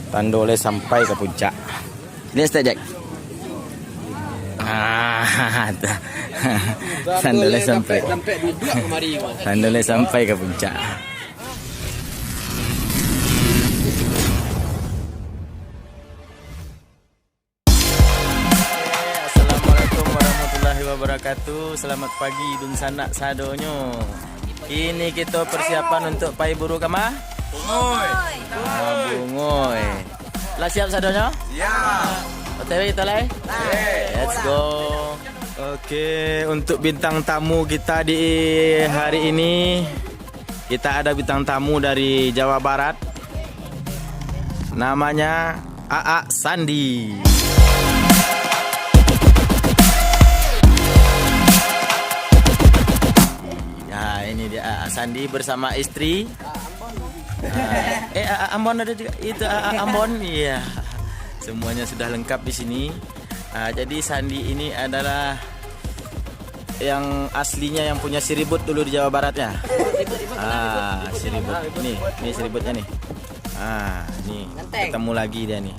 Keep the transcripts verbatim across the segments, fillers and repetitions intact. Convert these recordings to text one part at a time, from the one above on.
Tando lai sampai ka puncak. Lihat stek, Jack. Ah, tando lai sampai. Tando lai sampai ka puncak. Assalamualaikum warahmatullahi wabarakatuh. Selamat pagi, dunsanak sadonyo. Kini kito persiapan untuk pai buru ka ma? Bungoi. Ah, Bungoi. Lah siap sadonyo? Siap. O T W kito lai? Let's go. Oke, untuk bintang tamu kita di hari ini, kita ada bintang tamu dari Jawa Barat. Namanya Aak Sandi. Ya, ini dia Aak Sandi bersama istri. Ah, eh, Aak Ambon ada juga. Itu Aak Ambon. Iya. Semuanya sudah lengkap di sini. Ah, jadi Sandi ini adalah yang aslinya, yang punya siribut dulu di Jawa Barat, ya? Ah, siribut. Nih, nih siributnya nih. Ah, nih. Ganteng. Ketemu lagi dia nih.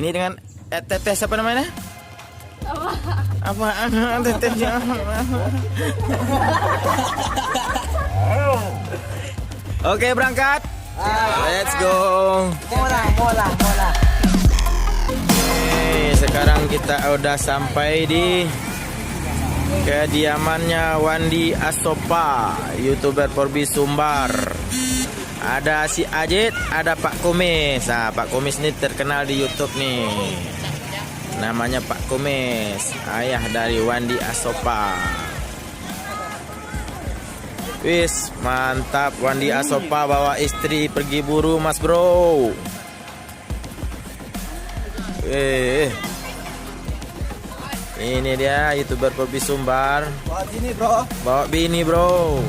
Ini dengan, eh, teteh siapa namanya? Apa? Apa? Tetehnya apa? Oke, berangkat. Let's go. Mola, mola, mola. Oke, sekarang kita udah sampai di kediamannya Wandi Asopa, YouTuber Porbi Sumbar. Ada si Ajit, ada Pak Kumis. Ah, Pak Kumis ni terkenal di YouTube ni. Namanya Pak Kumis, ayah dari Wandi Asopa. Wis, mantap, Wandi Asopa bawa istri pergi buru, Mas Bro. Eh, eh. Ini dia, YouTuber Porbi Sumbar. Bawa bini, Bro. Bawa bini, Bro.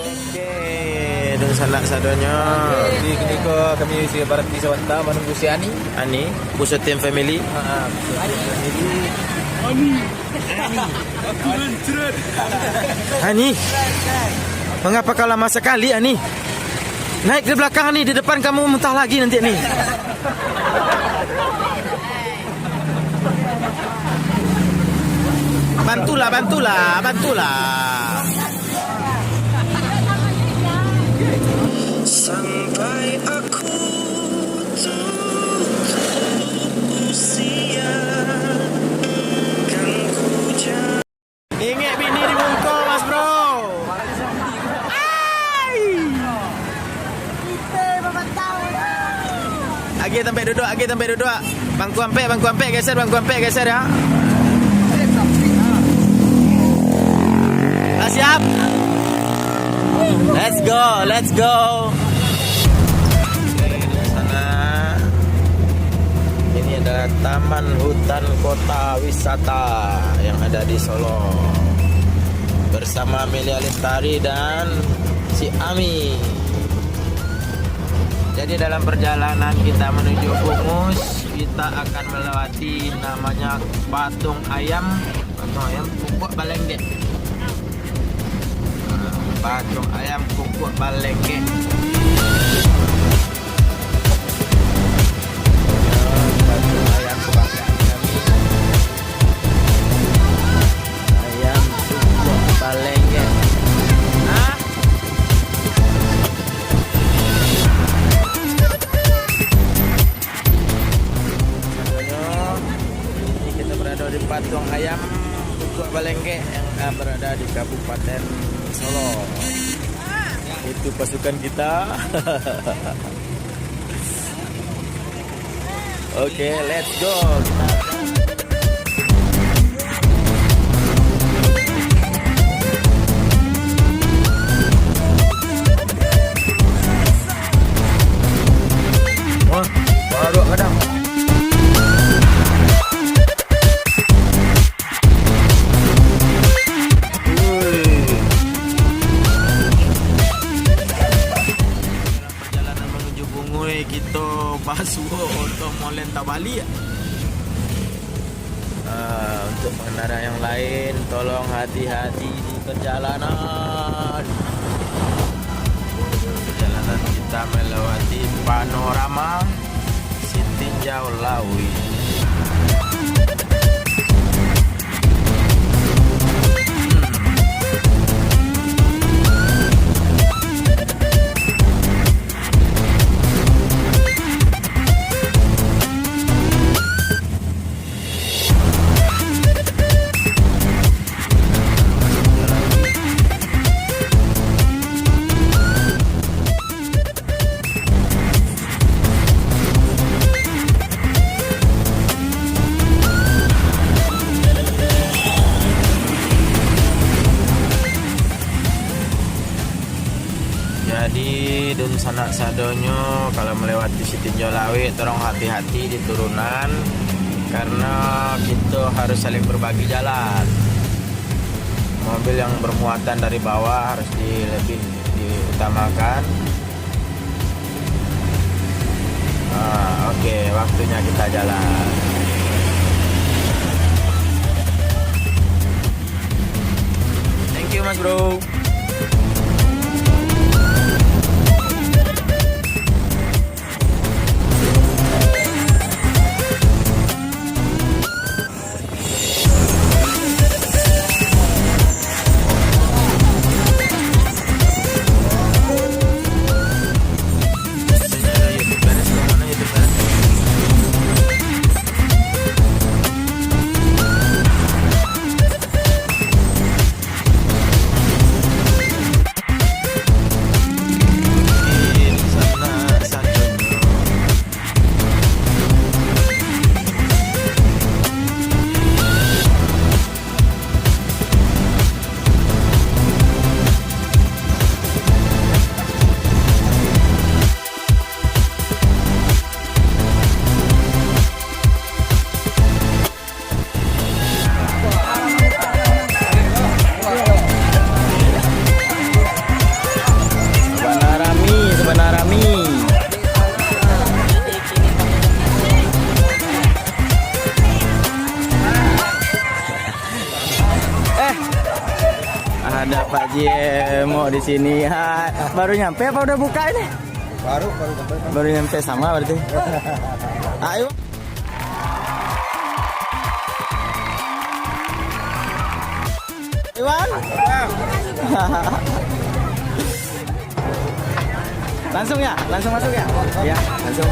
Oke, dunsanak sadonyo. Jadi, kini ko kami isi barati sabanta, manunggu si Ani. Ani, Pusutin Family. Ha, ha, Pusutin Family. Ani. Ani, mengapa kau lama sekali, Ani? Naik di belakang, Ani, di depan kamu muntah lagi nanti, Ani. Bantulah, bantulah, bantulah. Sampai aku tutup usia, kan ku ja- Ingek bini di muko, Mas Bro. Ai. Agiah tampek duduak, agiah tampek duduak. Bangku ampek, bangku ampek, geser, bangku ampek, geser, ya. Lah siap? Let's go, let's go. Oke, di sana. Ini adalah Taman Hutan Kota Wisata yang ada di Solo. Bersama Amelia Lestari dan si Ami. Jadi, dalam perjalanan kita menuju Bungus, kita akan melewati namanya Patung Ayam, Patung Ayam Kukuak Balenggek. Patung Ayam Kukuak Balenggek. Patung ayam kebanggaan kami. Ayam Kukuak Balenggek. Hah? Contohnya, ini kita berada di Patung Ayam Kukuak Balenggek yang, eh, berada di Kabupaten Solo. Itu pasukan kita. Oke, let's go. Wah, baru kadang. Perjalanan menuju Bungus, kito basuo oto molen tabaliak. Ah, untuk Pengendara yang lain, tolong hati-hati di perjalanan. Perjalanan kita melewati panorama Sitinjau Lauik. Jadi, dunsanak sadonyo, kalau melewati Sitinjau Lauik, tolong hati-hati di turunan, karena kita harus saling berbagi jalan. Mobil yang bermuatan dari bawah harus di, lebih diutamakan. Ah, oke, waktunya kita jalan. Thank you, Mas Bro. Sabana rami, sabana rami. Eh, ada Pak Jemo di sini. Hai, baru nyampe apa udah buka ini? Baru, baru sampai, Pak. Baru nyampe sama berarti. Ayo. Iwan? Langsung ya? Langsung masuk ya? Ya, langsung.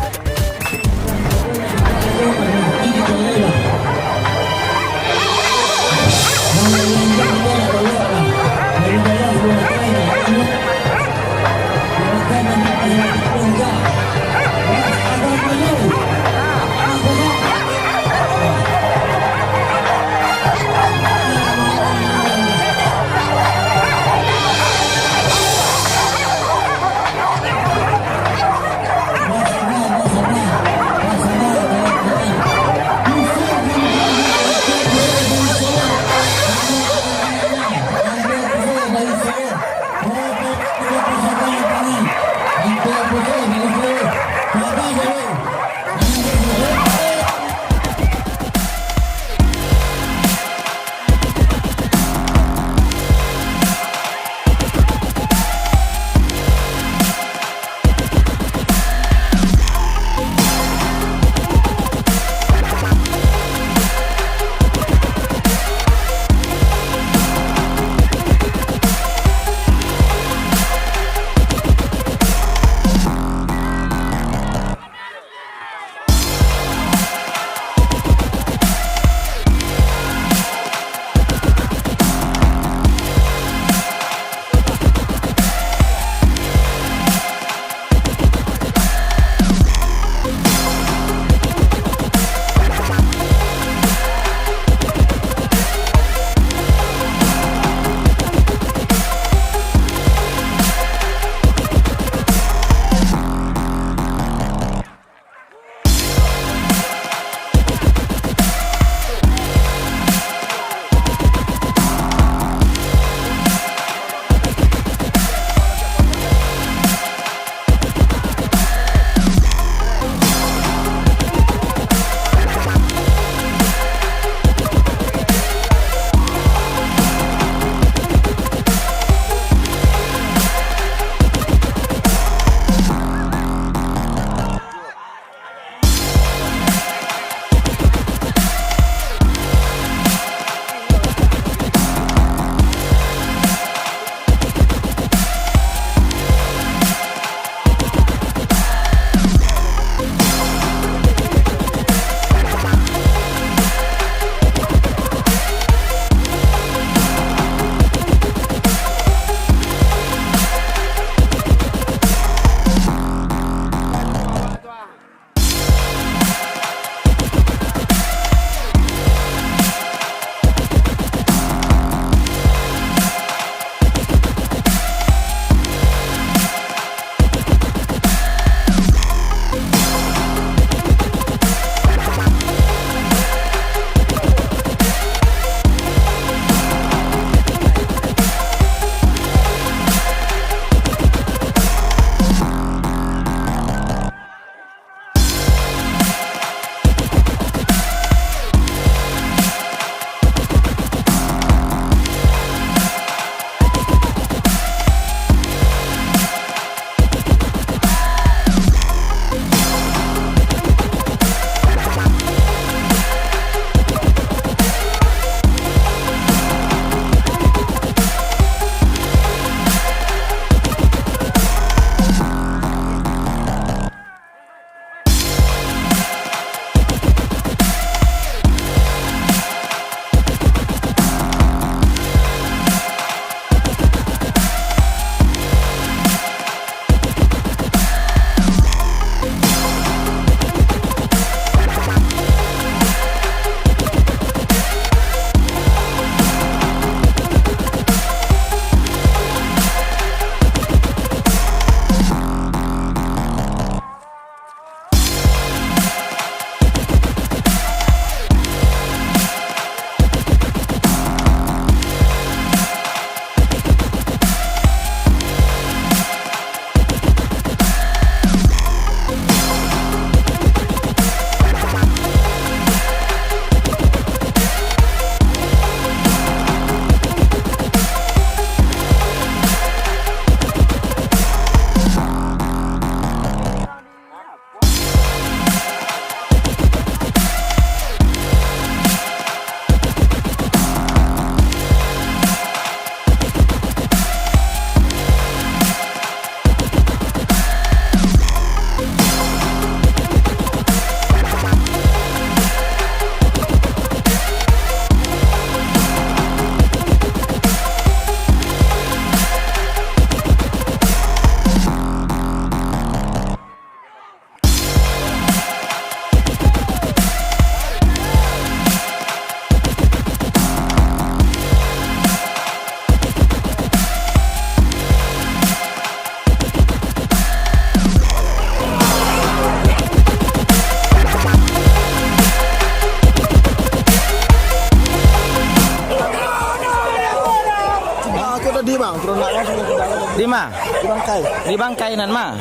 Bang, turun nak, bang, sudah, sudah. Di ma? Di Bangkai. Di Bangkai nan ma?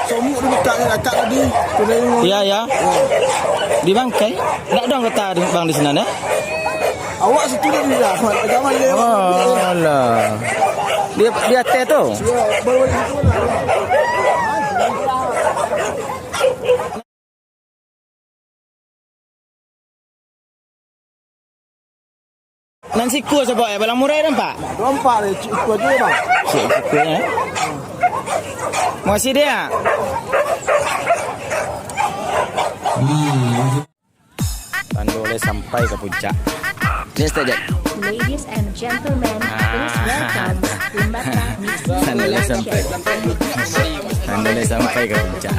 Somuk di buka ni, akak tadi. Sudah ini. Iya, iya. Iya. Di Bangkai? Ndak ada anggota di, bang di sinan, ya? Awak situ di dalam, agak mana dia? Oh, alah. Dia, dia teh tu? Iya, baru balik situ lah. Nan siko sabab, eh, balang murai nampak? Nampak deh, cik, itu aja, bang. Cik, itu, ya. Makasih, dia. Tando lai sampai ka puncak. Ni step, Jack. Ladies and gentlemen, please welcome Limbata Mixing Collection. Tando lai sampai. Tando lai sampai ka puncak.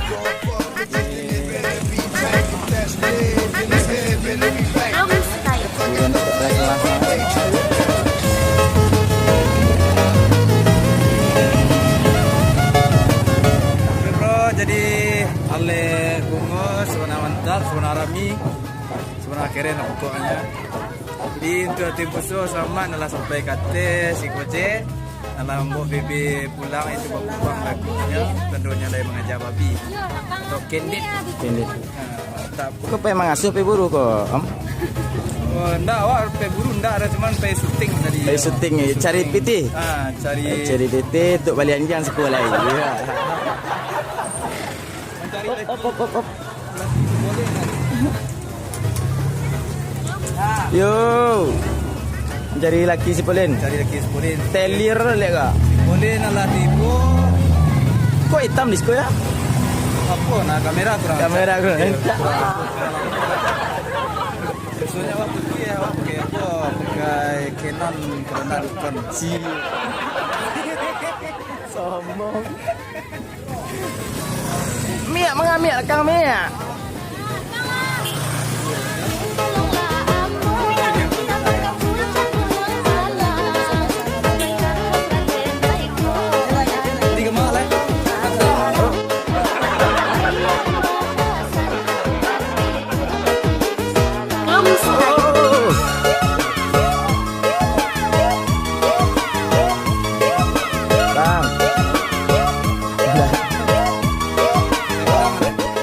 Turun ke atas lah. Oke, bro, jadi alek bungo, sabana mantap, sabana rami. Sabana keren lah pokoknyo. Jadi, untuak Tim Puso, salamaik nan lah sampai ka ateh, siko je. Nan lah mambaok bebek pulang, itu bakupang lagunyo, tandonyo lai mangaja babi. Atau kendit. Kendit. Ha, mantap. Ko pai mangasuah, pai buru ko, Om? Oh, ndak, awak pai buru ndak, ada cuman pai syuting tadi. Pai syuting, eh, cari pitih? Ah, cari. Cari pitih untuak bali anjiang siko lai. Iya. Mancari lagi. Op, op, op, op. Yo. Cari laki si Polin. Cari laki si Polin. Telir lek ka? Si Polin alah tibo. Kok hitam di siko ya? Apo, nah, kamera kurang. Kamera kurang. Iya, kurang. Biasonyo awak putih ya, awak pakai apo? Pakai Canon, karena Nikon. Si. Sombong. Miak mangamiak lakang miak. Bang.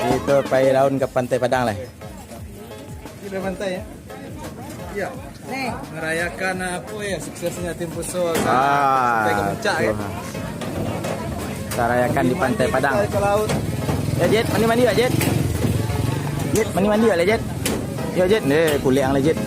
Kito pai raun ka Pantai Padang lah. Sudah pantai ya? Iya. Merayakan apo ya, suksesnyo Tim Puso sampai ka puncak ya. Kita rayakan di Pantai Padang. Ke laut. Ya, Jet, mandi-mandi ya, Jet. Jet, mandi-mandi ya, Jet. Ya, Jet, eh, kuliang lah, Jet.